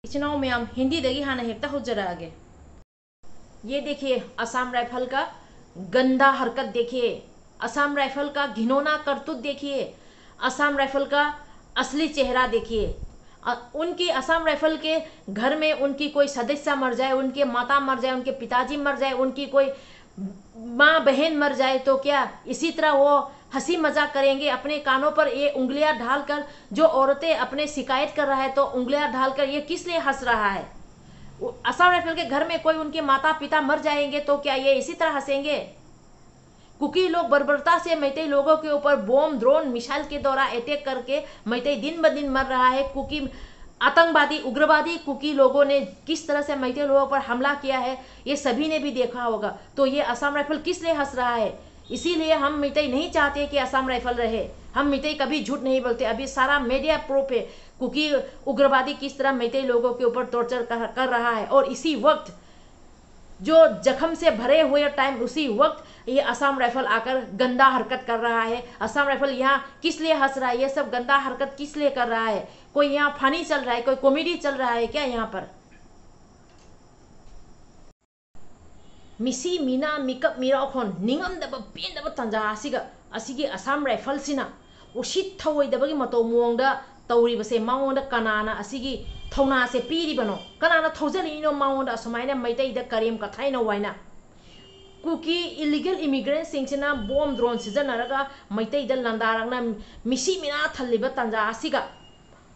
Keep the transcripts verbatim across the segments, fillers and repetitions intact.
ꯏꯆꯤꯟ ꯏꯅꯥꯎ ꯃꯌꯥꯝ, ꯍꯤꯟꯗꯤꯗꯒꯤ ꯍꯥꯟꯅ ꯍꯦꯛꯇ ꯍꯧꯖꯔꯛꯑꯒꯦ꯫ ये देखिए, असम राइफल का गंदा हरकत देखिए, असम राइफल का घिनौना करतूत देखिए, असम राइफल का असली चेहरा देखिए। अ, उनकी, असम राइफल के घर में उनकी कोई सदस्य मर जाए, उनके माता मर जाए, उनके पिताजी मर जाए, उनकी कोई माँ बहन मर जाए, तो क्या इसी तरह वो हंसी मजाक करेंगे? अपने कानों पर ये उंगलियां ढालकर जो औरतें अपने शिकायत कर रहा है, तो उंगलियां ढालकर ये किस लिए हंस रहा है? वो, असम राइफल के घर में कोई उनके माता पिता मर जाएंगे, तो क्या ये इसी तरह हंसेंगे? कुकी लोग बर्बरता से मैतेई लोगों के ऊपर बम, ड्रोन, मिसाइल के द्वारा अटैक करके मैतेई दिन ब दिन मर रहा है। कुकी आतंकवादी, उग्रवादी कुकी लोगों ने किस तरह से मैतेई लोगों पर हमला किया है, ये सभी ने भी देखा होगा। तो ये असम राइफल किस लिए हंस रहा है? इसीलिए हम मैतेई नहीं चाहते कि असम राइफल रहे। हम मैतेई कभी झूठ नहीं बोलते। अभी सारा मीडिया प्रूफ है, कुकी उग्रवादी किस तरह मैतेई लोगों के ऊपर टॉर्चर कर, कर रहा है। और इसी वक्त जो जख्म से भरे हुए टाइम, उसी वक्त ये असम राइफल आकर गंदा हरकत कर रहा है। असम राइफल यहाँ किस लिए हंस रहा है? ये सब गंदा हरकत किस लिए कर रहा है? कोई यहाँ फनी चल रहा है, कोई कॉमेडी चल रहा है क्या यहाँ पर? ꯃꯤꯁꯤ ꯃꯤꯅꯥ ꯃꯤꯀꯞ ꯃꯤꯔꯥꯎꯈꯣꯟ ꯅꯤꯡꯉꯝꯗꯕ ꯄꯦꯟꯗꯕ ꯇꯥꯟꯖꯥ ꯑꯁꯤꯒ, ꯑꯁꯤꯒꯤ ꯑꯁꯥꯝ ꯔꯥꯏꯐꯜꯁꯤꯅ ꯎꯁꯤꯠ ꯊꯑꯣꯏꯗꯕꯒꯤ ꯃꯇꯧ ꯃꯑꯣꯡꯗ ꯇꯧꯔꯤꯕꯁꯦ, ꯃꯉꯣꯟꯗ ꯀꯅꯥꯅ ꯑꯁꯤꯒꯤ ꯊꯧꯅꯥꯁꯦ ꯄꯤꯔꯤꯕꯅꯣ? ꯀꯅꯥꯅ ꯊꯧꯖꯜꯂꯤꯅꯣ ꯃꯉꯣꯟꯗ ꯑꯁꯨꯃꯥꯏꯅ ꯃꯩꯇꯩꯗ ꯀꯔꯦꯝ ꯀꯊꯥꯏꯅꯧ ꯍꯥꯏꯅ? ꯀꯨꯀꯤ ꯏꯂꯤꯒꯦꯜ ꯏꯃꯤꯒ꯭ꯔꯦꯟꯁꯤꯡꯁꯤꯅ ꯕꯣꯝ ꯗ꯭ꯔꯣꯟ ꯁꯤꯖꯤꯟꯅꯔꯒ ꯃꯩꯇꯩꯗ ꯂꯥꯟꯗꯥꯔꯛꯅ ꯃꯤꯁꯤ ꯃꯤꯅꯥ ꯊꯜꯂꯤꯕ ꯇꯥꯟꯖꯥ ꯑꯁꯤꯒ,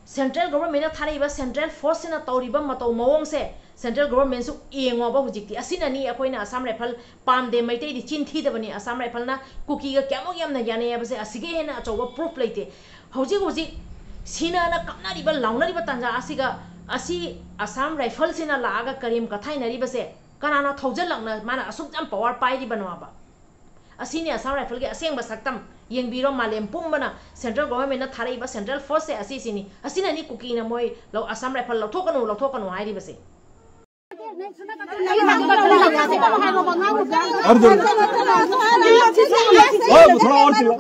ꯁꯦꯟꯇ꯭ꯔꯦꯜ ꯒꯣꯕꯔꯃꯦꯟꯅ ꯊꯥꯔꯛꯏꯕ ꯁꯦꯟꯇ꯭ꯔꯦꯜ ꯐꯣꯔꯁꯁꯤꯅ ꯇꯧꯔꯤꯕ ꯃꯇꯧ ꯃꯑꯣꯡꯁꯦ ꯁꯦꯟꯇ꯭ꯔꯦꯜ ꯒꯣꯕꯔꯃꯦꯟꯁꯨ ꯌꯦꯡꯉꯣꯕ꯫ ꯍꯧꯖꯤꯛꯇꯤ ꯑꯁꯤꯅꯅꯤ ꯑꯩꯈꯣꯏꯅ ꯑꯁꯥꯝ ꯔꯥꯏꯐꯜ ꯄꯥꯝꯗꯦ, ꯃꯩꯇꯩꯗꯤ ꯆꯤꯟ ꯊꯤꯗꯕꯅꯤ, ꯑꯁꯥꯝ ꯔꯥꯏꯐꯜꯅ ꯀꯨꯀꯤꯒ ꯀꯌꯥꯃꯨꯛ ꯌꯥꯝꯅ ꯌꯥꯅꯩ ꯍꯥꯏꯕꯁꯦ ꯑꯁꯤꯒꯤ ꯍꯦꯟꯅ ꯑꯆꯧꯕ ꯄ꯭ꯔꯨꯐ ꯂꯩꯇꯦ꯫ ꯍꯧꯖꯤꯛ ꯍꯧꯖꯤꯛ ꯁꯤꯅꯅ ꯀꯞꯅꯔꯤꯕ, ꯂꯥꯎꯅꯔꯤꯕ ꯇꯥꯟꯖꯥ ꯑꯁꯤꯒ, ꯑꯁꯤ ꯑꯁꯥꯝ ꯔꯥꯏꯐꯜꯁꯤꯅ ꯂꯥꯛꯑꯒ ꯀꯔꯦꯝ ꯀꯊꯥꯏꯅꯔꯤꯕꯁꯦ ꯀꯅꯥꯅ ꯊꯧꯖꯜꯂꯛꯅ ꯃꯥꯅ ꯑꯁꯨꯛ ꯌꯥꯝ ꯄꯋꯥꯔ ꯄꯥꯏꯔꯤꯕꯅꯣꯕ? ꯑꯁꯤꯅꯤ ꯑꯁꯥꯝ ꯔꯥꯏꯐꯜꯒꯤ ꯑꯁꯦꯡꯕ ꯁꯛꯇꯝ꯫ ꯌꯦꯡꯕꯤꯔꯣ, ꯃꯥꯂꯦꯝ ꯄꯨꯝꯕꯅ ꯁꯦꯟꯇ꯭ꯔꯦꯜ ꯒꯣꯕꯔꯃꯦꯟꯅ ꯊꯥꯔꯛꯏꯕ ꯁꯦꯟꯇ꯭ꯔꯦꯜ ꯐꯣꯔꯁꯁꯦ ꯑꯁꯤꯁꯤꯅꯤ꯫ ꯑꯁꯤꯅꯅꯤ ꯀꯨꯀꯤꯅ ꯃꯣꯏ ꯂꯧ-, ꯑꯁꯥꯝ ꯔꯥꯏꯐꯜ ꯂꯧꯊꯣꯛꯀꯅꯨ, ꯂꯧꯊꯣꯛꯀꯅꯨ ꯍꯥꯏꯔꯤꯕꯁꯦ꯫ और जोर। और थोड़ा और चिल्ला।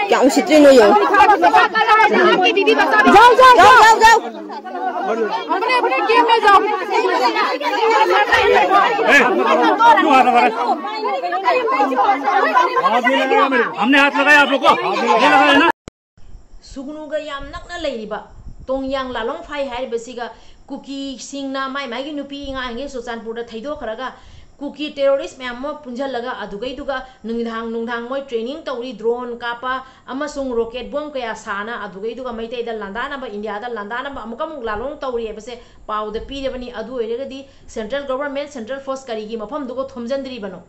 क्या उसी ट्रेन हो? जाओ, जाओ, जाओ, जाओ। अपने, अपने गेम में जाओ। ए, क्यों हाथ लगा रहे? हमने हाथ लगाया आप लोग को? ये लगाया ना? ꯁꯨꯒꯅꯨꯒ ꯌꯥꯝ ꯅꯛꯅ ꯂꯩꯔꯤꯕ ꯇꯣꯡꯌꯥꯡ ꯂꯥꯂꯣꯡꯐꯥꯏ ꯍꯥꯏꯔꯤꯕꯁꯤꯒ ꯀꯨꯀꯤꯁꯤꯡꯅ ꯃꯥꯏ ꯃꯥꯏꯒꯤ ꯅꯨꯄꯤ ꯑꯉꯥꯡꯈꯩ ꯆꯨꯔꯆꯥꯟꯄꯨꯔꯗ ꯊꯩꯗꯣꯛꯈ꯭ꯔꯒ ꯀꯨꯀꯤ terrorist ꯃꯌꯥꯝ ꯑꯃ ꯄꯨꯟꯁꯤꯜꯂꯒ ꯑꯗꯨꯒꯩꯗꯨꯒ ꯅꯨꯡꯗꯥꯡ ꯅꯨꯡꯗꯥꯡ ꯃꯣꯏ training ꯇꯧꯔꯤ, drone ꯀꯥꯞꯄ ꯑꯃꯁꯨꯡ rocket bomb ꯀꯌꯥ ꯁꯥꯅ ꯑꯗꯨꯒꯩꯗꯨꯒ ꯃꯩꯇꯩꯗ ꯂꯥꯟꯗꯥꯅꯕ, ꯏꯟꯗꯤꯌꯥꯗ ꯂꯥꯟꯗꯥꯅꯕ ꯑꯃꯨꯛꯀ ꯑꯃꯨꯛ ꯂꯥꯂꯣꯡ ꯇꯧꯔꯤ ꯍꯥꯏꯕꯁꯦ ꯄꯥꯎꯗ ꯄꯤꯔꯕꯅꯤ꯫ ꯑꯗꯨ ꯑꯣꯏꯔꯒꯗꯤ central government, central force ꯀꯔꯤꯒꯤ ꯃꯐꯝꯗꯨꯒ ꯊꯣꯝꯖꯤꯟꯗ꯭ꯔꯤꯕꯅꯣ?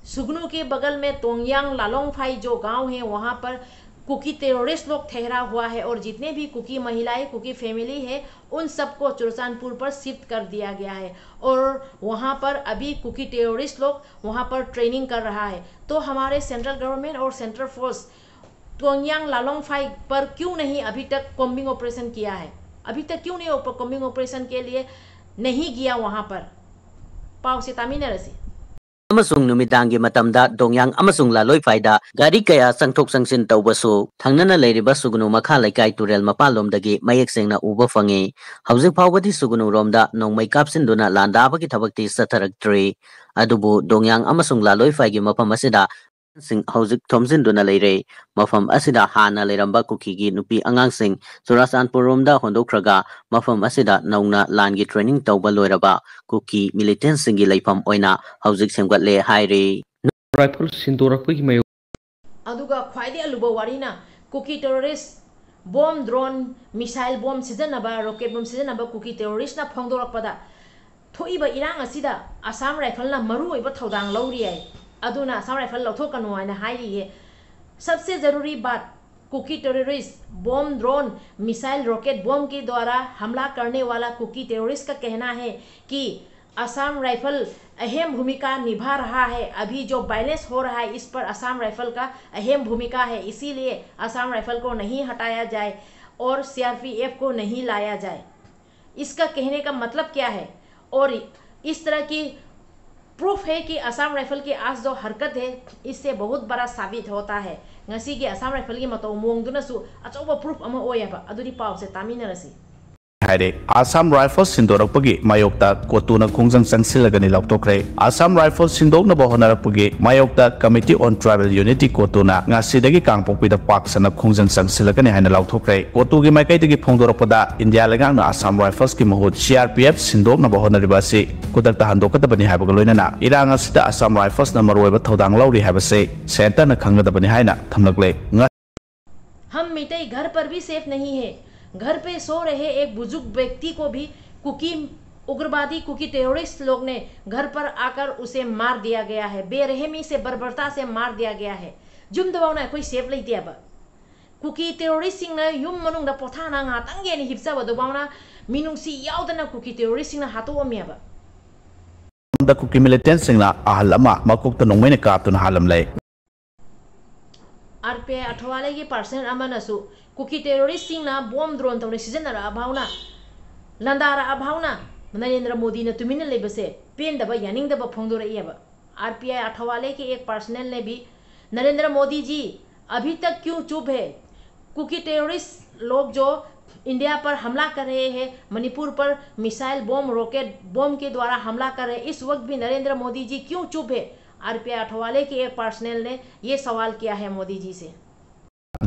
सुगनू के बगल में तोंगयांग लालोंगफाई जो गांव है, वहां पर कुकी terrorist लोग ठहरा हुआ है और जितने भी कुकी महिलाएं, कुकी family है, उन सबको चुरचानपुर पर shift कर दिया गया है और वहां पर अभी कुकी terrorist लोग वहां पर training कर रहा है। तो हमारे central government और central force तोंगयांग लालोंगफाई पर क्यों नहीं अभी तक combing operation किया है? अभी तक क्यों नहीं combing operation के लिए नहीं गया वहां पर? पाव से तामिनरसी। ꯑꯃꯁꯨꯡ ꯅꯨꯃꯤꯗꯥꯡꯒꯤ ꯃꯇꯝꯗ ꯗꯣꯡꯌꯥꯡ ꯑꯃꯁꯨꯡ ꯂꯥꯂꯣꯏꯐꯥꯏꯗ ꯒꯥꯔꯤ ꯀꯌꯥ ꯆꯪꯊꯣꯛ ꯆꯪꯁꯤꯟ ꯇꯧꯕꯁꯨ ꯊꯪꯅꯅ ꯂꯩꯔꯤꯕ ꯁꯨꯒꯅꯨ ꯃꯈꯥ ꯂꯩꯀꯥꯏ ꯇꯨꯔꯦꯜ ꯃꯄꯥꯟꯂꯣꯝꯗꯒꯤ ꯃꯌꯦꯛ ꯁꯦꯡꯅ ꯎꯕ ꯐꯪꯉꯤ꯫ ꯍꯧꯖꯤꯛ ꯐꯥꯎꯕꯗꯤ ꯁꯨꯒꯅꯨꯔꯣꯝꯗ ꯅꯣꯡꯃꯩ ꯀꯥꯞꯁꯤꯟꯗꯨꯅ ꯂꯥꯟꯗꯥꯕꯒꯤ ꯊꯕꯛꯇꯤ ꯆꯠꯊꯔꯛꯇ꯭ꯔꯤ꯫ ꯑꯗꯨꯕꯨ ꯗꯣꯡꯌꯥꯡ ꯑꯃꯁꯨꯡ ꯂꯥꯂꯣꯏꯐꯥꯏꯒꯤ ꯃꯐꯝ ꯑꯁꯤꯗ ꯁꯤꯡ ꯍꯧꯖꯤꯛ ꯊꯣꯝꯖꯤꯟꯗꯨꯅ ꯂꯩꯔꯦ꯫ ꯃꯐꯝ ꯑꯁꯤꯗ ꯍꯥꯟꯅ ꯂꯩꯔꯝꯕ ꯀꯨꯀꯤꯒꯤ ꯅꯨꯄꯤ ꯑꯉꯥꯡꯁꯤꯡ ꯆꯨꯔꯥꯆꯥꯟꯄꯨꯔꯔꯣꯝꯗ ꯍꯣꯟꯗꯣꯛꯈ꯭ꯔꯒ ꯃꯐꯝ ꯑꯁꯤꯗ ꯅꯧꯅ ꯂꯥꯟꯒꯤ training ꯇꯧꯕ ꯂꯣꯏꯔꯕ ꯀꯨꯀꯤ militantꯁꯤꯡꯒꯤ ꯂꯩꯐꯝ ꯑꯣꯏꯅ ꯍꯧꯖꯤꯛ ꯁꯦꯝꯒꯠꯂꯦ ꯍꯥꯏꯔꯤ꯫ Rifle ꯁꯤꯟꯗꯣꯔꯛꯄꯒꯤ ꯃꯥꯌꯣꯛ ꯑꯗꯨꯒ ꯈ꯭ꯋꯥꯏꯗꯒꯤ ꯑꯂꯨꯕ ꯋꯥꯔꯤꯅ ꯀꯨꯀꯤ terrorist bomb, drone, missile bomb ꯁꯤꯖꯤꯟꯅꯕ, rocket bomb ꯁꯤꯖꯤꯟꯅꯕ ꯀꯨꯀꯤ terroristꯅ ꯐꯣꯡꯗꯣꯔꯛꯄꯗ ꯊꯣꯛꯏꯕ ꯏꯔꯥꯡ ꯑꯁꯤꯗ Assam Rifleꯅ ꯃꯔꯨꯑꯣꯏꯕ ꯊꯧꯗꯥꯡ ꯂꯧꯔꯤ ꯍꯥꯏ꯫ ꯑꯗꯨꯅ Assam Rifle ꯂꯧꯊꯣꯛꯀꯅꯨ ꯍꯥꯏꯅ ꯍꯥꯏꯔꯤꯌꯦ꯫ सबसे जरूरी बात, cookie terrorist bomb, drone, missile, rocket bomb के द्वारा हमला करने वाला कुकी terrorist का कहना है कि असम राइफल अहम भूमिका निभा रहा है। अभी जो वायलेंस हो रहा है, इस पर असम राइफल का अहम भूमिका है, इसीलिए असम राइफल को नहीं हटाया जाए और सीआरपीएफ को नहीं लाया जाए। इसका कहने का मतलब क्या है? और इस तरह की प्रूफ है कि असम राइफल की आज जो हरकत है, इससे बहुत बड़ा साबित होता है꯫ ꯉꯁꯤꯒꯤ ꯑꯁꯥꯝ ꯔꯥꯏꯐꯜꯒꯤ ꯃꯇꯧ ꯃꯑꯣꯡꯗꯨꯅꯁꯨ ꯑꯆꯧꯕ ꯄ꯭ꯔꯨꯐ ꯑꯃ ꯑꯣꯏꯌꯦꯕ꯫ ꯑꯗꯨꯗꯤ ꯄꯥꯎꯁꯦ ꯇꯥꯃꯤꯟꯅꯔꯁꯤ꯫ ꯍꯥꯏꯔꯦ꯫ ꯑꯁꯥꯝ ꯔꯥꯏꯐꯜꯁ ꯁꯤꯟꯗꯣꯔꯛꯄꯒꯤ ꯃꯥꯌꯣꯛꯇ ꯀꯣꯇꯨꯅ ꯈꯣꯡꯖꯪ ꯆꯪꯁꯤꯜꯂꯒꯅꯤ ꯂꯥꯎꯊꯣꯛꯈ꯭ꯔꯦ꯫ ꯑꯁꯥꯝ ꯔꯥꯏꯐꯜꯁ ꯁꯤꯟꯗꯣꯛꯅꯕ ꯍꯣꯠꯅꯔꯛꯄꯒꯤ ꯃꯥꯌꯣꯛꯇ Committee on Tribal Unity ꯀꯣꯇꯨꯅ ꯉꯁꯤꯗꯒꯤ ꯀꯥꯡꯄꯣꯛꯄꯤꯗ ꯄꯥꯛ ꯁꯟꯅ ꯈꯣꯡꯖꯪ ꯆꯪꯁꯤꯜꯂꯒꯅꯤ ꯍꯥꯏꯅ ꯂꯥꯎꯊꯣꯛꯈ꯭ꯔꯦ꯫ ꯀꯣꯇꯨꯒꯤ ꯃꯥꯏꯀꯩꯗꯒꯤ ꯐꯣꯡꯗꯣꯔꯛꯄꯗ, ꯏꯟꯗꯤꯌꯥ ꯂꯩꯉꯥꯛꯅ ꯑꯁꯥꯝ ꯔꯥꯏꯐꯜꯁꯀꯤ ꯃꯍꯨꯠ ꯁꯤꯑꯥꯔꯄꯤꯑꯦꯐ ꯁꯤꯟꯗꯣꯛꯅꯕ ꯍꯣꯠꯅꯔꯤꯕ ꯑꯁꯤ ꯈꯨꯗꯛꯇ ꯍꯟꯗꯣꯛꯀꯗꯕꯅꯤ ꯍꯥꯏꯕꯒ ꯂꯣꯏꯅꯅ ꯏꯔꯥꯡ ꯑꯁꯤꯗ ꯑꯁꯥꯝ ꯔꯥꯏꯐꯜꯁꯅ ꯃꯔꯨꯑꯣꯏꯕ ꯊꯧꯗꯥꯡ ꯂꯧꯔꯤ ꯍꯥꯏꯕꯁꯤ ꯁꯦꯟꯇꯔꯅ ꯈꯪꯒꯗꯕꯅꯤ ꯍꯥꯏꯅ ꯊꯝꯂꯛꯂꯦ꯫ हम मिटई घर पर भी सेफ नहीं है। घर पे सो रहे एक बुजुर्ग व्यक्ति को भी कुकी उग्रवादी, कुकी टेररिस्ट लोग ने घर पर आकर उसे मार दिया गया है। बेरहमी से, बर्बरता से मार दिया गया है꯫ ꯌꯨꯝꯗꯐꯥꯎꯅ ꯑꯩꯈꯣꯏ ꯁꯦꯐ ꯂꯩꯇꯦꯕ꯫ ꯀꯨꯀꯤ ꯇꯦꯔꯣꯔꯤꯁꯁꯤꯡꯅ ꯌꯨꯝ ꯃꯅꯨꯡꯗ ꯄꯣꯊꯥꯅ ꯉꯥꯏꯍꯥꯛꯇꯪꯒꯤ ꯑꯣꯏꯅ ꯍꯤꯞꯆꯕꯗꯨꯐꯥꯎꯅ ꯃꯤꯅꯨꯡꯁꯤ ꯌꯥꯎꯗꯅ ꯀꯨꯀꯤ ꯇꯦꯔꯣꯔꯤꯁꯁꯤꯡꯅ ꯍꯥꯠꯇꯣꯛꯑꯝꯃꯦꯕ꯫ ꯗ ꯀꯨꯀꯤ ꯃꯤꯂꯤꯇꯦꯟꯠꯁꯤꯡꯅ ꯑꯍꯜ ꯑꯃ ꯃꯀꯣꯛꯇ ꯅꯣꯡꯃꯩꯅ ꯀꯥꯞꯇꯨꯅ ꯍꯥꯠꯂꯝꯂꯦ꯫ ꯑꯥꯔꯄꯤꯑꯥꯏ ꯑꯊꯋꯥꯂꯦꯒꯤ ꯄꯥꯔꯁꯅꯦꯜ ꯑꯃꯅꯁꯨ ꯀꯨꯀꯤ ꯇꯦꯔꯣꯔꯤꯁꯁꯤꯡꯅ ꯕꯣꯝ ꯗ꯭ꯔꯣꯟ ꯇꯧꯅ ꯁꯤꯖꯤꯟꯅꯔꯛꯑ ꯐꯥꯎꯅ, ꯂꯥꯟꯗꯥꯔꯛꯑ ꯐꯥꯎꯅ ꯅꯔꯦꯟꯗ꯭ꯔ ꯃꯣꯗꯤꯅ ꯇꯨꯃꯤꯟꯅ ꯂꯩꯕꯁꯦ ꯄꯦꯟꯗꯕ, ꯌꯥꯅꯤꯡꯗꯕ ꯐꯣꯡꯗꯣꯔꯛꯏꯑꯕ꯫ आरपीआई अठवाले के एक पर्सनल ने भी, नरेंद्र मोदी जी अभी तक क्यों चुप है? कुकी टेररिस्ट लोग जो इंडिया पर हमला कर रहे हैं, मणिपुर पर मिसाइल बम, रॉकेट बम के द्वारा हमला कर रहे हैं, इस वक्त भी नरेंद्र मोदी जी क्यों चुप है? आरपीआई अठवाले के एक पर्सनल ने ये सवाल किया है मोदी जी से।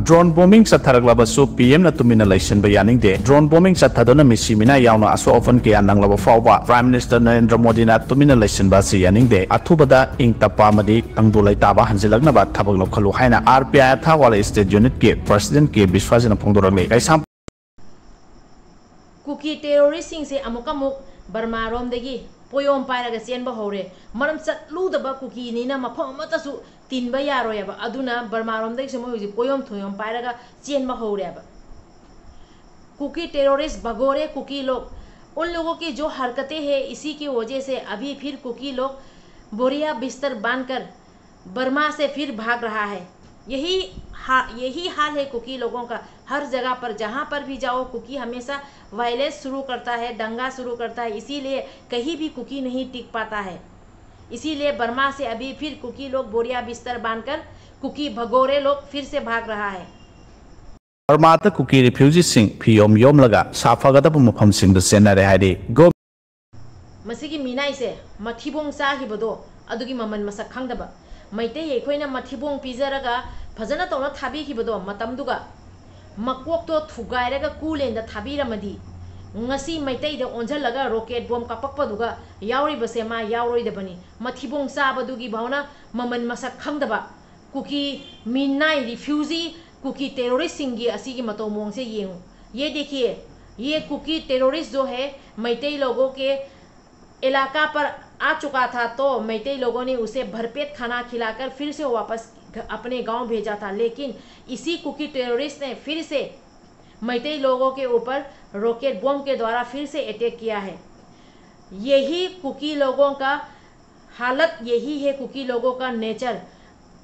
ꯗ꯭ꯔꯣꯟ ꯕꯣꯝꯕꯤꯡ ꯆꯠꯊꯔꯛꯂꯕꯁꯨ ꯄꯤꯑꯦꯝꯅ ꯇꯨꯃꯤꯟꯅ ꯂꯩꯁꯤꯟꯕ ꯌꯥꯅꯤꯡꯗꯦ꯫ ꯗ꯭ꯔꯣꯟ ꯕꯣꯝꯕꯤꯡ ꯆꯠꯊꯗꯨꯅ ꯃꯤꯁꯤ ꯃꯤꯅꯥꯏ ꯌꯥꯎꯅ ꯑꯁꯣꯛ ꯑꯄꯟ ꯀꯌꯥ ꯅꯪꯂꯕ ꯐꯥꯎꯕ ꯄ꯭ꯔꯥꯏꯝ ꯃꯤꯅꯤꯁꯇꯔ ꯅꯔꯦꯟꯗ꯭ꯔ ꯃꯣꯗꯤꯅ ꯇꯨꯃꯤꯟꯅ ꯂꯩꯁꯤꯟꯕ ꯑꯁꯤ ꯌꯥꯅꯤꯡꯗꯦ꯫ ꯑꯊꯨꯕꯗ ꯏꯪ ꯇꯞꯄ ꯑꯃꯗꯤ ꯇꯪꯗꯨ ꯂꯩꯇꯥꯕ ꯍꯟꯖꯤꯜꯂꯛꯅꯕ ꯊꯕꯛ ꯂꯧꯈꯠꯂꯨ ꯍꯥꯏꯅ ꯑꯥꯔꯄꯤꯑꯥꯏ ꯑꯊꯥꯋꯥꯂꯦ ꯁ꯭ꯇꯦꯠ ꯌꯨꯅꯤꯠꯀꯤ ꯄ꯭ꯔꯁꯤꯗꯦꯟꯠ ꯀꯦ ꯕꯤꯁ꯭ꯋꯥꯖꯤꯠꯅ ꯐꯣꯡꯗꯣꯔꯛꯂꯤ꯫ ꯀꯩꯁꯥꯝ ꯀꯨꯀꯤ ꯇꯦꯔꯣꯔꯤꯁꯁꯤꯡꯁꯦ ꯑꯃꯨꯛ ꯑꯃꯨꯛ ꯕꯔꯃꯥꯔꯣꯝꯗꯒꯤ ꯄꯣꯌꯣꯝ ꯄꯥꯏꯔꯒ ꯆꯦꯟꯕ ꯍꯧꯔꯦ꯫ ꯃꯔꯝ ꯆꯠꯂꯨꯗꯕ ꯀꯨꯀꯤꯅꯤꯅ ꯃꯐꯝ ꯑꯃꯠꯇꯁꯨ ꯇꯤꯟꯕ ꯌꯥꯔꯣꯏꯑꯕ꯫ ꯑꯗꯨꯅ ꯕꯔꯃꯥꯔꯣꯝꯗꯒꯤꯁꯨ ꯃꯣꯏ ꯍꯧꯖꯤꯛ ꯄꯣꯌꯣꯝ ꯊꯣꯌꯣꯝ ꯄꯥꯏꯔꯒ ꯆꯦꯟꯕ ꯍꯧꯔꯦꯕ꯫ कुकी टेररिस्ट भगोड़े कुकी लोग, उन लोगों की जो हरकतें हैं, इसी की वजह से अभी फिर कुकी लोग बोरिया बिस्तर बांधकर बर्मा से फिर भाग रहा है। यही हा, यही हाल है कुकी लोगों का। हर जगह पर, जहाँ पर भी जाओ, कुकी हमेशा वायलेंस शुरू करता है, दंगा शुरू करता है। इसीलिए कहीं भी कुकी नहीं टिक पाता है। इसीलिए बर्मा से अभी फिर कुकी लोग बोरिया बिस्तर बांधकर कुकी भगोरे लोग फिर से भाग रहा है। ꯕꯔꯃꯥꯗ ꯀꯨꯀꯤ ꯔꯤꯐ꯭ꯌꯨꯖꯤꯁꯤꯡ ꯐꯤꯌꯣꯝ ꯌꯣꯝꯂꯒ ꯁꯥꯐꯒꯗꯕ ꯃꯐꯝꯁꯤꯡꯗ ꯆꯦꯟꯅꯔꯦ ꯍꯥꯏꯔꯤ꯫ ꯒꯣ ꯃꯁꯤꯒꯤ ꯃꯤꯅꯥꯏꯁꯦ ꯃꯊꯤꯕꯣꯡ ꯆꯥꯈꯤꯕꯗꯣ ꯑꯗꯨꯒꯤ ꯃꯃꯜ ꯃꯁꯛ ꯈꯪꯗꯕ꯫ ꯃꯩꯇꯩ ꯑꯩꯈꯣꯏꯅ ꯃꯊꯤꯕꯣꯡ ꯄꯤꯖꯔꯒ ꯐꯖꯅ ꯇꯧꯅ ꯊꯥꯕꯤꯈꯤꯕꯗꯣ ꯃꯇꯝꯗꯨꯒ, ꯃꯀꯣꯛꯇꯣ ꯊꯨꯒꯥꯏꯔꯒ ꯀꯨꯂꯦꯟꯗ ꯊꯥꯕꯤꯔꯝꯃꯗꯤ ꯉꯁꯤ ꯃꯩꯇꯩꯗ ꯑꯣꯟꯁꯤꯜꯂꯒ ꯔꯣꯀꯦꯠ ꯕꯣꯝ ꯀꯥꯞꯄꯛꯄꯗꯨꯒ ꯌꯥꯎꯔꯤꯕꯁꯦ ꯃꯥ ꯌꯥꯎꯔꯣꯏꯗꯕꯅꯤ꯫ ꯃꯊꯤꯕꯣꯡ ꯆꯥꯕꯗꯨꯒꯤ ꯐꯥꯎꯅ ꯃꯃꯜ ꯃꯁꯛ ꯈꯪꯗꯕ ꯀꯨꯀꯤ ꯃꯤꯅꯥꯏ ꯔꯤꯐ꯭ꯌꯨꯖꯤ ꯀꯨꯀꯤ ꯇꯦꯔꯣꯔꯤꯁꯁꯤꯡꯒꯤ ꯑꯁꯤꯒꯤ ꯃꯇꯧ ꯃꯑꯣꯡꯁꯦ ꯌꯦꯡꯉꯨ꯫ ये देखिए, ये कुकी टेररिस्ट जो है, मैतेई लोगों के इलाका पर आ चुका था, तो मैतेई लोगों ने उसे भरपेट खाना खिलाकर फिर से वापस घ- अपने गांव भेजा था। लेकिन इसी कुकी टेररिस्ट ने फिर से मैतेई लोगों के ऊपर रॉकेट बम के द्वारा फिर से अटैक किया है। यही कुकी लोगों का हालत, यही है कुकी लोगों का नेचर।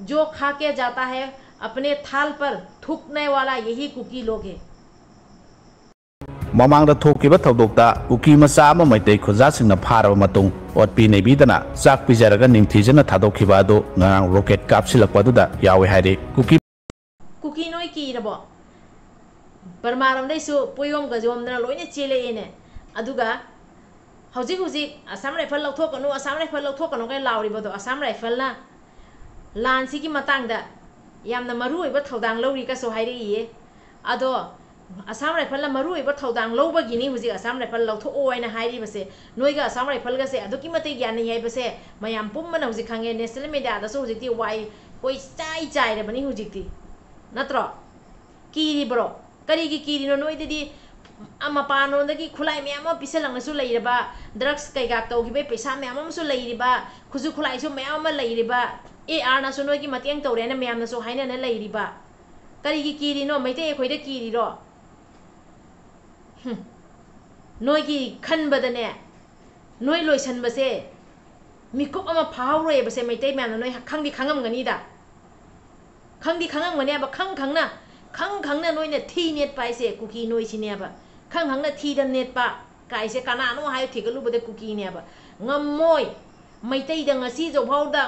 जो खा के जाता है, अपने थाल पर थूकने वाला यही कुकी लोग है। ꯃꯃꯥꯡꯗ ꯊꯣꯛꯈꯤꯕ ꯊꯧꯗꯣꯛꯇ ꯀꯨꯀꯤ ꯃꯆꯥ ꯑꯃ ꯃꯩꯇꯩ ꯈꯨꯟꯖꯥꯁꯤꯡꯅ ꯐꯥꯔꯕ ꯃꯇꯨꯡ ꯑꯣꯠꯄꯤ ꯅꯩꯕꯤꯗꯅ ꯆꯥꯛ ꯄꯤꯖꯔꯒ ꯅꯤꯡꯊꯤꯖꯅ ꯊꯥꯗꯣꯛꯈꯤꯕ ꯑꯗꯨ ꯉꯔꯥꯡ ꯔꯣꯀꯦꯠ ꯀꯥꯞꯁꯤꯜꯂꯛꯄ ꯑꯗꯨꯗ ꯌꯥꯎꯏ ꯍꯥꯏꯔꯤ꯫ ꯀꯨꯀꯤ ꯀꯨꯀꯤ ꯅꯣꯏ ꯀꯤꯔꯕꯣ? ꯕꯔꯃꯥꯔꯣꯝꯗꯩꯁꯨ ꯄꯣꯌꯣꯝꯒ ꯌꯣꯝꯗꯅ ꯂꯣꯏꯅ ꯆꯦꯜꯂꯛꯑꯦꯅꯦ꯫ ꯑꯗꯨꯒ ꯍꯧꯖꯤꯛ ꯍꯧꯖꯤꯛ ꯑꯁꯥꯝ ꯔꯥꯏꯐꯜ ꯂꯧꯊꯣꯛꯀꯅꯨ, ꯑꯁꯥꯝ ꯔꯥꯏꯐꯜ ꯂꯧꯊꯣꯛꯀꯅꯨ ꯀꯥꯏꯅ ꯂꯥꯎꯔꯤꯕꯗꯣ, ꯑꯁꯥꯝ ꯔꯥꯏꯐꯜꯅ ꯂꯥꯟꯁꯤꯒꯤ ꯃꯇꯥꯡꯗ ꯌꯥꯝꯅ ꯃꯔꯨ ꯑꯣꯏꯕ ꯊꯧꯗꯥꯡ ꯂꯧꯔꯤ ꯀꯁꯨ ꯍꯥꯏꯔꯛꯏꯌꯦ꯫ ꯑꯗꯣ ꯑꯁꯥꯝ ꯔꯥꯏꯐꯜꯅ ꯃꯔꯨ ꯑꯣꯏꯕ ꯊꯧꯗꯥꯡ ꯂꯧꯕꯒꯤꯅꯤ ꯍꯧꯖꯤꯛ ꯑꯁꯥꯝ ꯔꯥꯏꯐꯜ ꯂꯧꯊꯣꯛꯑꯣ ꯍꯥꯏꯅ ꯍꯥꯏꯔꯤꯕꯁꯦ꯫ ꯅꯣꯏꯒ ꯑꯁꯥꯝ ꯔꯥꯏꯐꯜꯒꯁꯦ ꯑꯗꯨꯛꯀꯤ ꯃꯇꯤꯛ ꯌꯥꯅꯩ ꯍꯥꯏꯕꯁꯦ ꯃꯌꯥꯝ ꯄꯨꯝꯕꯅ ꯍꯧꯖꯤꯛ ꯈꯪꯉꯦ꯫ ꯅꯦꯁꯅꯦꯜ ꯃꯦꯗꯤꯌꯥꯗꯁꯨ ꯍꯧꯖꯤꯛꯇꯤ ꯋꯥꯏ ꯀꯣꯏ ꯆꯥꯏ ꯆꯥꯏꯔꯕꯅꯤ ꯍꯧꯖꯤꯛꯇꯤ, ꯅꯠꯇ꯭ꯔꯣ? ꯀꯤꯔꯤꯕ꯭ꯔꯣ? ꯀꯔꯤꯒꯤ ꯀꯤꯔꯤꯅꯣ? ꯅꯣꯏꯗꯗꯤ ꯑ, ꯃꯄꯥꯟꯂꯣꯝꯗꯒꯤ ꯈꯨꯠꯂꯥꯏ ꯃꯌꯥꯝ ꯑꯃ ꯄꯤꯁꯜꯂꯛꯅꯁꯨ ꯂꯩꯔꯕ, ꯗ꯭ꯔꯒꯁ ꯀꯩꯀꯥ ꯇꯧꯈꯤꯕꯒꯤ ꯄꯩꯁꯥ ꯃꯌꯥꯝ ꯑꯃꯁꯨ ꯂꯩꯔꯤꯕ, ꯈꯨꯠꯁꯨ ꯈꯨꯠꯂꯥꯏꯁꯨ ꯃꯌꯥꯝ ꯑꯃ ꯂꯩꯔꯤꯕ, ꯑꯦ ꯑꯥꯔꯅꯁꯨ ꯅꯣꯏꯒꯤ ꯃꯇꯦꯡ ꯇꯧꯔꯦꯅ ꯃꯌꯥꯝꯅꯁꯨ ꯍꯥꯏꯅꯅ ꯂꯩꯔꯤꯕ꯫ ꯀꯔꯤꯒꯤ ꯀꯤꯔꯤꯅꯣ? ꯃꯩꯇꯩ ꯑꯩꯈꯣꯏꯗ ꯀꯤꯔꯤꯔꯣ? ꯍꯨꯝ꯫ ꯅꯣꯏꯒꯤ ꯈꯟꯕꯗꯅꯦ, ꯅꯣꯏ ꯂꯣꯏꯁꯟꯕꯁꯦ ꯃꯤꯀꯨꯞ ꯑꯃ ꯐꯥꯍꯧꯔꯣꯏꯕꯁꯦ ꯃꯩꯇꯩ ꯃꯌꯥꯝꯅ ꯅꯣꯏ ꯈꯪꯗꯤ ꯈꯪꯉꯝꯒꯅꯤꯗ꯫ ꯈꯪꯗꯤ ꯈꯪꯉꯝꯒꯅꯦꯕ, ꯈꯪ ꯈꯪꯅ, ꯈꯪ ꯈꯪꯅ ꯅꯣꯏꯅ ꯊꯤ ꯅꯦꯠꯄ ꯍꯥꯏꯁꯦ ꯀꯨꯀꯤ ꯅꯣꯏꯁꯤꯅꯦꯕ꯫ ꯈꯪ ꯈꯪꯅ ꯊꯤꯗ ꯅꯦꯠꯄ ꯀꯥꯏꯁꯦ ꯀꯅꯥꯅꯣ ꯍꯥꯏꯌꯨ ꯊꯤꯒꯠꯂꯨꯕꯗ ꯀꯨꯀꯤꯅꯦꯕ꯫ ꯉꯝꯃꯣꯏ꯫ ꯃꯩꯇꯩꯗ ꯉꯁꯤ ꯍꯧꯖꯤꯛꯐꯥꯎꯗ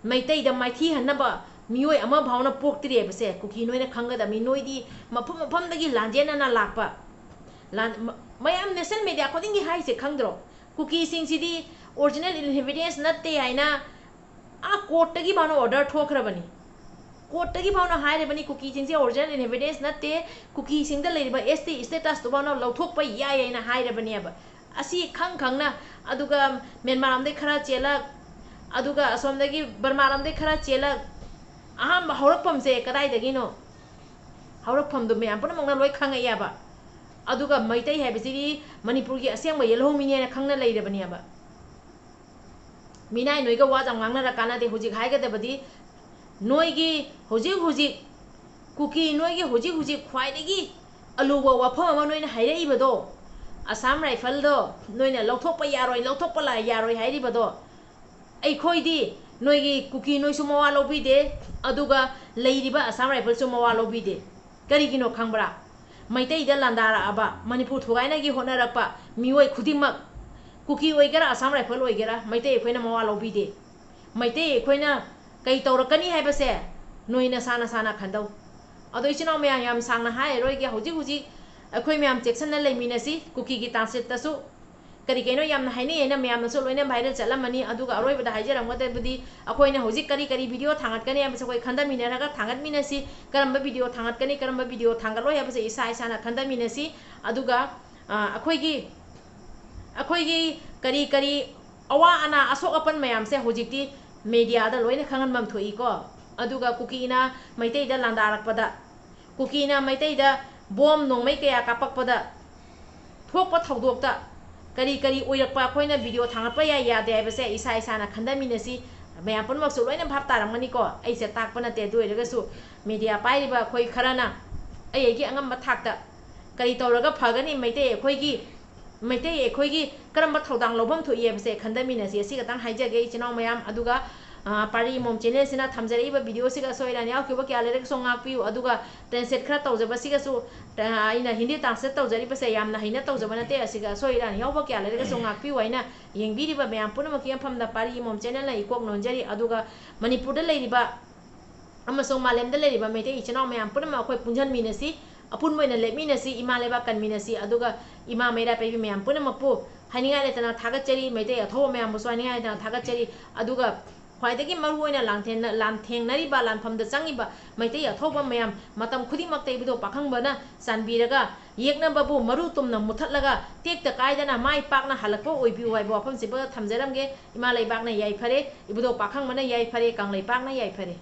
ꯃꯩꯇꯩꯗ ꯃꯥꯏꯊꯤ ꯍꯟꯅꯕ ꯃꯤꯑꯣꯏ ꯑꯃ ꯐꯥꯎꯅ ꯄꯣꯛꯇ꯭ꯔꯤꯕꯁꯦ ꯀꯨꯀꯤ ꯅꯣꯏꯅ ꯈꯪꯒꯗꯕꯅꯤ꯫ ꯅꯣꯏꯗꯤ ꯃꯐꯝ ꯃꯐꯝꯗꯒꯤ ꯂꯥꯟꯖꯦꯟꯅꯅ ꯂꯥꯛꯄ꯫ ꯂꯥꯟ-, ꯃ-, ꯃꯌꯥꯝ national media ꯈꯨꯗꯤꯡꯒꯤ ꯍꯥꯏꯁꯦ ꯈꯪꯗ꯭ꯔꯣ? ꯀꯨꯀꯤꯁꯤꯡꯁꯤꯗꯤ original inhabitants ꯅꯠꯇꯦ ꯍꯥꯏꯅ ꯑꯥ court ꯇꯒꯤ ꯐꯥꯎꯅ order ꯊꯣꯛꯈ꯭ꯔꯕꯅꯤ꯫ Court ꯇꯒꯤ ꯐꯥꯎꯅ ꯍꯥꯏꯔꯕꯅꯤ ꯀꯨꯀꯤꯁꯤꯡꯁꯦ original inhabitants ꯅꯠꯇꯦ, ꯀꯨꯀꯤꯁꯤꯡꯗ ꯂꯩꯔꯤꯕ S T status ꯇꯨ ꯐꯥꯎꯅ ꯂꯧꯊꯣꯛꯄ ꯌꯥꯏ ꯍꯥꯏꯅ ꯍꯥꯏꯔꯕꯅꯦꯕ꯫ ꯑꯁꯤ ꯈꯪ ꯈꯪꯅ, ꯑꯗꯨꯒ ꯃ꯭ꯌꯥꯟꯃꯥꯔ ꯂꯣꯝꯗꯩ ꯈꯔ ꯆꯦꯜꯂꯛ, ꯑꯗꯨꯒ ꯑꯁꯣꯝꯗꯒꯤ ꯕꯔꯃꯥ ꯂꯣꯝꯗꯩ ꯈꯔ ꯆꯦꯜꯂꯛ, ꯑꯍꯥꯟꯕ ꯍꯧꯔꯛꯐꯝꯁꯦ ꯀꯗꯥꯏꯗꯒꯤꯅꯣ? ꯍꯧꯔꯛꯐꯝꯗꯣ ꯃꯌꯥꯝ ꯄꯨꯝꯅꯃꯛꯅ ꯂꯣꯏ ꯈꯪꯉꯛꯑꯦꯕ꯫ ꯑꯗꯨꯒ ꯃꯩꯇꯩ ꯍꯥꯏꯕꯁꯤꯗꯤ ꯃꯅꯤꯄꯨꯔꯒꯤ ꯑꯁꯦꯡꯕ ꯌꯦꯜꯍꯧꯃꯤꯅꯦꯅ ꯈꯪꯅ ꯂꯩꯔꯕꯅꯦꯕ꯫ ꯃꯤꯅꯥꯏ ꯅꯣꯏꯒ ꯋꯥ ꯌꯥꯝ ꯉꯥꯡꯅꯔ ꯀꯥꯟꯅꯗꯦ꯫ ꯍꯧꯖꯤꯛ ꯍꯥꯏꯒꯗꯕꯗꯤ ꯅꯣꯏꯒꯤ ꯍꯧꯖꯤꯛ ꯍꯧꯖꯤꯛ ꯀꯨꯀꯤ ꯅꯣꯏꯒꯤ ꯍꯧꯖꯤꯛ ꯍꯧꯖꯤꯛ ꯈ꯭ꯋꯥꯏꯗꯒꯤ ꯑꯂꯨꯕ ꯋꯥꯐꯝ ꯑꯃ ꯅꯣꯏꯅ ꯍꯥꯏꯔꯛꯏꯕꯗꯣ, ꯑꯁꯥꯝ ꯔꯥꯏꯐꯜꯗꯣ ꯅꯣꯏꯅ ꯂꯧꯊꯣꯛꯄ ꯌꯥꯔꯣꯏ, ꯂꯧꯊꯣꯛꯄ ꯂꯥ-, ꯌꯥꯔꯣꯏ ꯍꯥꯏꯔꯤꯕꯗꯣ, ꯑꯩꯈꯣꯏꯗꯤ ꯅꯣꯏꯒꯤ ꯀꯨꯀꯤ ꯅꯣꯏꯁꯨ ꯃꯋꯥ ꯂꯧꯕꯤꯗꯦ, ꯑꯗꯨꯒ ꯂꯩꯔꯤꯕ ꯑꯁꯥꯝ ꯔꯥꯏꯐꯜꯁꯨ ꯃꯋꯥ ꯂꯧꯕꯤꯗꯦ꯫ ꯀꯔꯤꯒꯤꯅꯣ ꯈꯪꯕ꯭ꯔꯥ? ꯃꯩꯇꯩꯗ ꯂꯥꯟꯗꯥꯔꯛꯑꯕ, ꯃꯅꯤꯄꯨꯔ ꯊꯨꯒꯥꯏꯅꯒꯤ ꯍꯣꯠꯅꯔꯛꯄ ꯃꯤꯑꯣꯏ ꯈꯨꯗꯤꯡꯃꯛ, ꯀꯨꯀꯤ ꯑꯣꯏꯒꯦꯔꯥ, ꯑꯁꯥꯝ ꯔꯥꯏꯐꯜ ꯑꯣꯏꯒꯦꯔꯥ, ꯃꯩꯇꯩ ꯑꯩꯈꯣꯏꯅ ꯃꯋꯥ ꯂꯧꯕꯤꯗꯦ꯫ ꯃꯩꯇꯩ ꯑꯩꯈꯣꯏꯅ ꯀꯩ ꯇꯧꯔꯛꯀꯅꯤ ꯍꯥꯏꯕꯁꯦ ꯅꯣꯏ ꯅꯁꯥ ꯅꯁꯥꯅ ꯈꯟꯗꯧ꯫ ꯑꯗꯣ ꯏꯆꯤꯟ ꯏꯅꯥꯎ ꯃꯌꯥꯝ, ꯌꯥꯝ ꯁꯥꯡꯅ ꯍꯥꯏꯔꯔꯣꯏꯒꯦ꯫ ꯍꯧꯖꯤꯛ ꯍꯧꯖꯤꯛ ꯑꯩꯈꯣꯏ ꯃꯌꯥꯝ ꯆꯦꯛꯁꯤꯟꯅ ꯂꯩꯃꯤꯟꯅꯁꯤ꯫ ꯀꯨꯀꯤꯒꯤ ꯇꯥꯟꯁꯤꯠꯇꯁꯨ ꯀꯔꯤ ꯀꯩꯅꯣ ꯌꯥꯝꯅ ꯍꯥꯏꯅꯩ ꯍꯥꯏꯅ ꯃꯌꯥꯝꯅꯁꯨ ꯂꯣꯏꯅ viral ꯆꯠꯂꯝꯃꯅꯤ꯫ ꯑꯗꯨꯒ ꯑꯔꯣꯏꯕꯗ ꯍꯥꯏꯖꯔꯝꯒꯗꯕꯗꯤ, ꯑꯩꯈꯣꯏꯅ ꯍꯧꯖꯤꯛ ꯀꯔꯤ ꯀꯔꯤ video ꯊꯥꯡꯒꯠꯀꯅꯤ ꯍꯥꯏꯕꯁꯦ ꯑꯩꯈꯣꯏ ꯈꯟꯊꯃꯤꯟꯅꯔꯒ ꯊꯥꯡꯒꯠꯃꯤꯟꯅꯁꯤ꯫ ꯀꯔꯝꯕ video ꯊꯥꯡꯒꯠꯀꯅꯤ, ꯀꯔꯝꯕ video ꯊꯥꯡꯒꯠꯂꯣꯏ ꯍꯥꯏꯕꯁꯦ ꯏꯁꯥ ꯏꯁꯥꯅ ꯈꯟꯊꯃꯤꯟꯅꯁꯤ꯫ ꯑꯗꯨꯒ, ꯑ, ꯑꯩꯈꯣꯏꯒꯤ, ꯑꯩꯈꯣꯏꯒꯤ ꯀꯔꯤ ꯀꯔꯤ ꯑꯋꯥ ꯑꯅꯥ, ꯑꯁꯣꯛ ꯑꯄꯟ ꯃꯌꯥꯝꯁꯦ ꯍꯧꯖꯤꯛꯇꯤ media ꯗ ꯂꯣꯏꯅ ꯈꯪꯍꯟꯐꯝ ꯊꯣꯛꯏꯀꯣ꯫ ꯑꯗꯨꯒ ꯀꯨꯀꯤꯅ ꯃꯩꯇꯩꯗ ꯂꯥꯟꯗꯥꯔꯛꯄꯗ, ꯀꯨꯀꯤꯅ ꯃꯩꯇꯩꯗ bomb ꯅꯣꯡꯃꯩ ꯀꯌꯥ ꯀꯥꯞꯄꯛꯄꯗ ꯊꯣꯛꯄ ꯊꯧꯗꯣꯛꯇ ꯀꯔꯤ ꯀꯔꯤ ꯑꯣꯏꯔꯛꯄ ꯑꯩꯈꯣꯏꯅ video ꯊꯥꯡꯒꯠꯄ ꯌꯥꯏ ꯌꯥꯗꯦ ꯍꯥꯏꯕꯁꯦ ꯏꯁꯥ ꯏꯁꯥꯅ ꯈꯟꯊꯃꯤꯟꯅꯁꯤ꯫ ꯃꯌꯥꯝ ꯄꯨꯝꯅꯃꯛꯁꯨ ꯂꯣꯏꯅ ꯚꯥꯞ ꯇꯥꯔꯝꯒꯅꯤꯀꯣ꯫ ꯑꯩꯁꯦ ꯇꯥꯛꯄ ꯅꯠꯇꯦ, ꯑꯗꯨ ꯑꯣꯏꯔꯒꯁꯨ media ꯄꯥꯏꯔꯤꯕ ꯑꯩꯈꯣꯏ ꯈꯔꯅ ꯑꯩ ꯑꯩꯒꯤ ꯑꯉꯝꯕ ꯊꯥꯛꯇ ꯀꯔꯤ ꯇꯧꯔꯒ ꯐꯒꯅꯤ, ꯃꯩꯇꯩ ꯑꯩꯈꯣꯏꯒꯤ ꯃꯩꯇꯩ ꯑꯩꯈꯣꯏꯒꯤ ꯀꯔꯝꯕ ꯊꯧꯗꯥꯡ ꯂꯧꯐꯝ ꯊꯣꯛꯏ ꯍꯥꯏꯕꯁꯦ ꯈꯟꯊꯃꯤꯟꯅꯁꯤ꯫ ꯑꯁꯤ ꯈꯛꯇꯪ ꯍꯥꯏꯖꯒꯦ ꯏꯆꯤꯟ ꯏꯅꯥꯎ ꯃꯌꯥꯝ꯫ ꯑꯗꯨꯒ, ꯑ, ꯄꯥꯔꯤ ꯏꯃꯣꯝ channelꯁꯤꯅ ꯊꯝꯖꯔꯛꯏꯕ videoꯁꯤꯒ ꯑꯁꯣꯏ ꯑꯔꯥꯟ ꯌꯥꯎꯈꯤꯕ ꯀꯌꯥ ꯂꯩꯔꯒꯁꯨ ꯉꯥꯛꯄꯤꯌꯨ꯫ ꯑꯗꯨꯒ translate ꯈꯔ ꯇꯧꯖꯕꯁꯤꯒꯁꯨ, ꯑ, ꯑꯩꯅ Hindi translate ꯇꯧꯖꯔꯤꯕꯁꯦ ꯌꯥꯝꯅ ꯍꯩꯅ ꯇꯧꯖꯕ ꯅꯠꯇꯦ꯫ ꯑꯁꯤꯒ ꯑꯁꯣꯏ ꯑꯔꯥꯟ ꯌꯥꯎꯕ ꯀꯌꯥ ꯂꯩꯔꯒꯁꯨ ꯉꯥꯛꯄꯤꯌꯨ ꯍꯥꯏꯅ ꯌꯦꯡꯕꯤꯔꯤꯕ ꯃꯌꯥꯝ ꯄꯨꯝꯅꯃꯛꯀꯤ ꯃꯐꯝꯗ ꯄꯥꯔꯤ ꯏꯃꯣꯝ channelꯅ ꯏꯀꯣꯛ ꯅꯣꯟꯖꯔꯤ꯫ ꯑꯗꯨꯒ ꯃꯅꯤꯄꯨꯔꯗ ꯂꯩꯔꯤꯕ ꯑꯃꯁꯨꯡ ꯃꯥꯂꯦꯝꯗ ꯂꯩꯔꯤꯕ ꯃꯩꯇꯩ ꯏꯆꯤꯟ ꯏꯅꯥꯎ ꯃꯌꯥꯝ ꯄꯨꯝꯅꯃꯛ ꯑꯩꯈꯣꯏ ꯄꯨꯟꯁꯤꯟꯃꯤꯟꯅꯁꯤ, ꯑꯄꯨꯟꯕ ꯑꯣꯏꯅ ꯂꯦꯞꯃꯤꯟꯅꯁꯤ, ꯏꯃꯥ ꯂꯩꯕꯥꯛ ꯀꯟꯃꯤꯟꯅꯁꯤ, ꯑꯗꯨꯒ ꯏꯃꯥ ꯃꯩꯔꯥ ꯄꯥꯏꯕꯤ ꯃꯌꯥꯝ ꯄꯨꯝꯅꯃꯛꯄꯨ ꯍꯥꯏꯅꯤꯡꯉꯥꯏ ꯂꯩꯇꯅ ꯊꯥꯒꯠꯆꯔꯤ, ꯃꯩꯇꯩ ꯑꯊꯧꯕ ꯃꯌꯥꯝꯕꯨꯁꯨ ꯍꯥꯏꯅꯤꯡꯉꯥꯏ ꯂꯩꯇꯅ ꯊꯥꯒꯠꯆꯔꯤ꯫ ꯑꯗꯨꯒ ꯈ꯭ꯋꯥꯏꯗꯒꯤ ꯃꯔꯨꯑꯣꯏꯅ ꯂꯥꯟꯊꯦꯡꯅ-, ꯂꯥꯟꯊꯦꯡꯅꯔꯤꯕ, ꯂꯥꯟꯐꯝꯗ ꯆꯪꯉꯤꯕ ꯃꯩꯇꯩ ꯑꯊꯧꯕ ꯃꯌꯥꯝ, ꯃꯇꯝ ꯈꯨꯗꯤꯡꯃꯛꯇ ꯏꯕꯨꯙꯧ ꯄꯥꯈꯪꯕꯅ ꯆꯥꯟꯕꯤꯔꯒ ꯌꯦꯛꯅꯕꯕꯨ ꯃꯔꯨ ꯇꯨꯝꯅ ꯃꯨꯊꯠꯂꯒ ꯇꯦꯛꯇ ꯀꯥꯏꯗꯅ ꯃꯥꯏ ꯄꯥꯛꯅ ꯍꯜꯂꯛꯄ ꯑꯣꯏꯕꯤꯌꯨ ꯍꯥꯏꯕ ꯋꯥꯐꯝꯁꯤꯕꯨ ꯊꯝꯖꯔꯝꯒꯦ꯫ ꯏꯃꯥ ꯂꯩꯕꯥꯛꯅ ꯌꯥꯏꯐꯔꯦ, ꯏꯕꯨꯙꯧ ꯄꯥꯈꯪꯕꯅ ꯌꯥꯏꯐꯔꯦ, ꯀꯪꯂꯩꯄꯥꯛꯅ ꯌꯥꯏꯐꯔꯦ꯫